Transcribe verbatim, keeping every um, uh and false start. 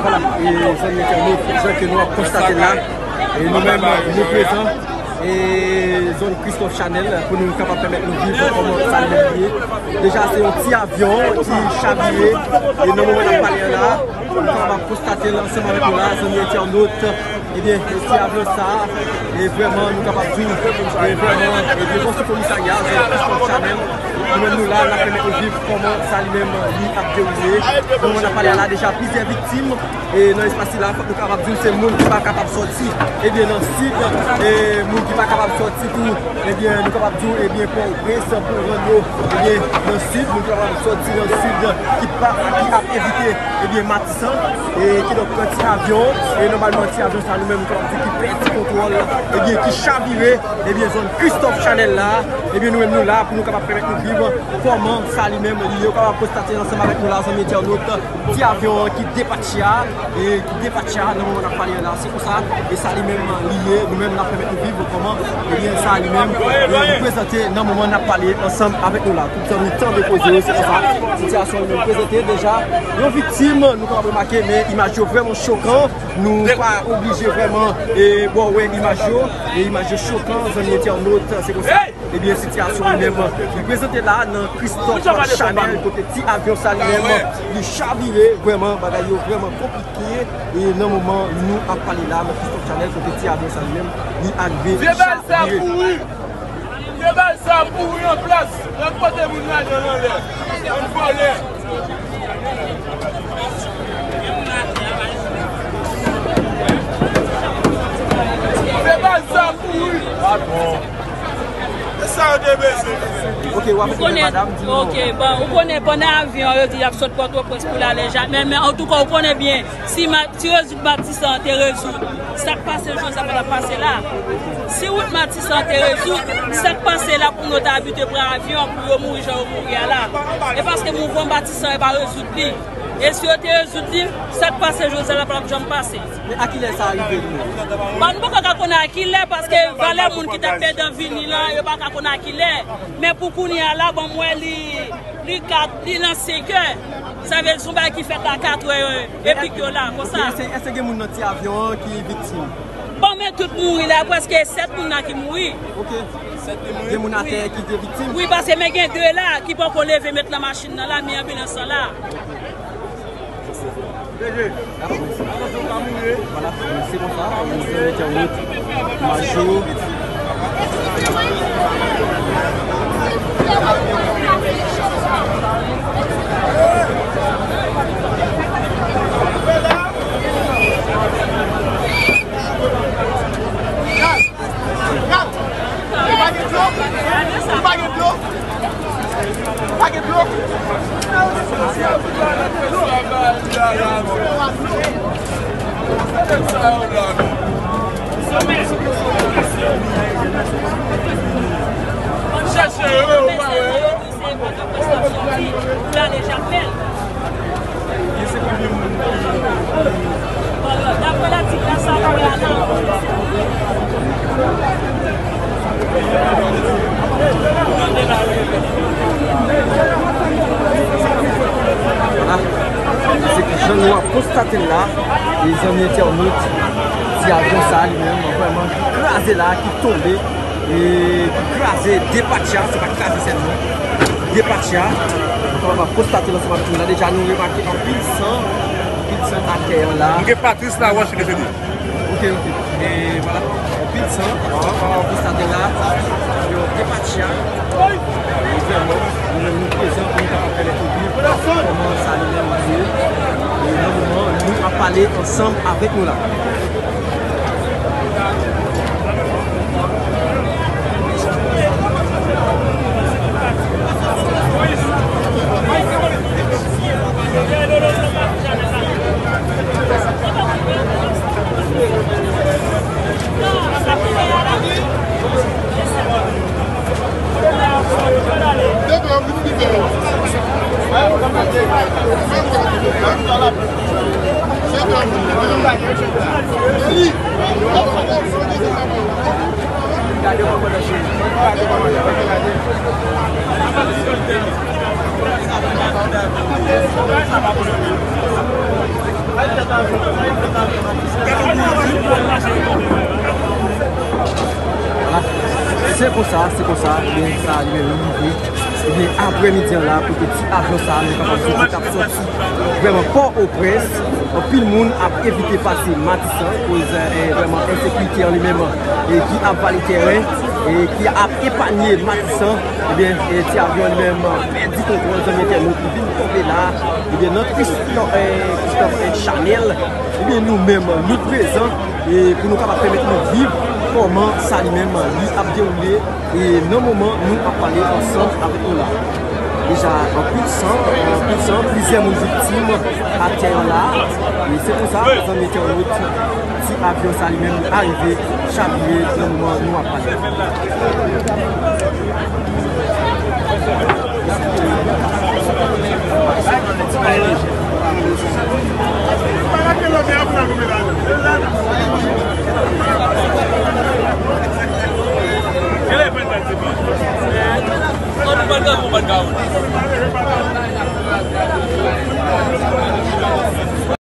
Vwala, e zanmi entènot, jan ke nou ap konstate la, e nou menm, nou prezan, e zòn Christophe Chanel, pou nou kapab pèmèt nou viv kòman sa li menm ye. Deja, se yon ti avyon ki chavire, e nan moman n ap pale a la, nou kapab konstate l ansanm avèk nou la, zanmi entènot. Ebyen, ti avyon sa, e vrèman, nou kapab di, e vrèman, e devan sou komisarya, zòn Christophe Chanel, nou menm nou la, n ap pèmèt nou viv kòman sa li menm li ap dewoule. Nan moman n ap pale a la, deja plizyè viktim, e nan espas sila, fòk nou kapab di w se moun ki pa kapab sòti. Ebyen, nan sid, e moun ki pa kapab sòti tou, ebyen, nou kapab di w, ebyen, Pòtoprens pou rann yo, ebyen, nan sid, moun ki pa kapab sòti nan sid, ki pa, ki ap evite, ebyen, Matisan, e kidonk pran ti avyon, e nòmalman ti avyon sa nou menm, nou kapab di ki pèdi kontwòl, ebyen, ki chavire, ebyen, zòn Christophe Chanel la, ebyen, nou menm nou la pou nou kapab pèmèt nou viv kòman sa li menm li ye. Ou kapab konstate ansanm avèk nou la, zanmi entènot, ti avyon an ki depatche a, e ki depatche a nan moman n ap pale a la, se konsa, e sa li menm li ye, nou menm n ap pèmèt nou viv kòman, ebyen, sa li menm, e li prezante nan moman n ap pale ansanm avèk nou la. Tout zanmi, tande koze yo, se konsa sitiyasyon an li menm prezante. Deja, yon viktim, nou kapab remake, men imaj yo vrèman chokan, nou pa oblije vrèman, e, bon, wè imaj yo, e imaj yo chokan, zanmi entènot, se konsa. Ebyen, sitiyasyon li menm, li prezante la nan Christophe Chanel, kote ti avyon sa li menm, li chavire, vrèman, bagay yo vrèman konplike, e nan moman nou ap pale la, nan Christophe Chanel, kote ti avyon sa li menm, li arive chavire. Vye bal sa pouri! Vye bal sa pouri an plas! Lòt kote moun ladan anlè! Bann vòlè! Vye bal sa pouri! Pa bon. E sa yo te bezwen. Ok, w ap Ou konnen, madanm, di nou. Ok, bon, ou konnen pandan avyon an, yo di y ap sot Pòtoprens pou l ale Jakmèl, men antouka, ou konnen byen, si ma, si rezoud Matisan an te rezoud, sa k pase Jozèf pa t ap pase la. Si wout Matisan an te rezoud, sa k pase la pou nou ta abitye pran avyon, pou yo mouri jan yo mouri a la. E paske mouvman Matisan e pa rezoud li. E si yo te rezoud li, sa k pase Jozèf la pa t ap janm pase. Men a kilè sa rive nou? Bon, nou poko ka konnen a kilè, paske valè moun ki t ap pèdan vini la, yo pa ka konnen a kilè. Men pou kounye a la, bon, m wè li, li kat, li nan senkè. Sa vle di se yon bagay ki fèt a katrè e pik yo la, konsa. Ok, èske, èske gen moun nan ti avyon an ki viktim? Bon, men tout mouri la, prèske sèt moun la ki mouri. Ok. Gen moun atè ki te viktim? Wi, paske men gen de la ki poko leve met nan machin nan la, men anbilans lan la. Vwala, se konsa, nou fè entèwot, imaj yo. Gad! E pa gen dlo? E pa gen dlo? Pa gen dlo? Chèche yo, yo pa wè yo. Pòtoprens t ap sòti pou l ale Jakmèl. Daprè latik la, sa nou wè a la. Vwala. Se jan nou ap konstate l la, e zanmi entèwot, ti avyon sa li menm, vrèman, ki kraze la, ki tonbe. E ki kraze depatcha, se pa kraze sèlman. Depatcha, nou kapab konstate l ansanm avèk nou la. Deja, nou remake anpil san, anpil san atè an la. Nou gen Patrice Laroche ki rete. Ok, ok. E vwala, anpil san, nou kapab konstate la, yon depatcha. E vrèman, nou menm nou prezan pou nou kapab pèmèt nou viv kòman sa li menm ye. E nan moman, nou ap pale ansanm avèk nou la. Se konsa, se konsa, ebyen, sa li menm li rive. Ebyen, aprè midi an la, kote ti avyon sa a, nou kapab di, li t ap sòti vrèman Pòtoprens. Anpil moun ap evite pase Matisan, koz, eh, vrèman ensekirite an li menm, eh, ki ap vale tèren, eh, ki ap epanye Matisan. Ebyen, eh, ti avyon an li menm pèdi kontwòl, zanmi entènot, li vin tonbe la. Ebyen, nan Christophe, eh, Christophe, eh, Chanel, ebyen, nou menm, nou prezan, eh, pou nou kapab pèmèt nou viv kòman sa li menm li ap dewoule. E nan moman nou ap pale ansanm avèk nou la, deja anpil san, anpil san, plizyè moun viktim atè an la. E se konsa, zanmi entènot, ti avyon sa li menm arive chavire nan moman nou ap pale.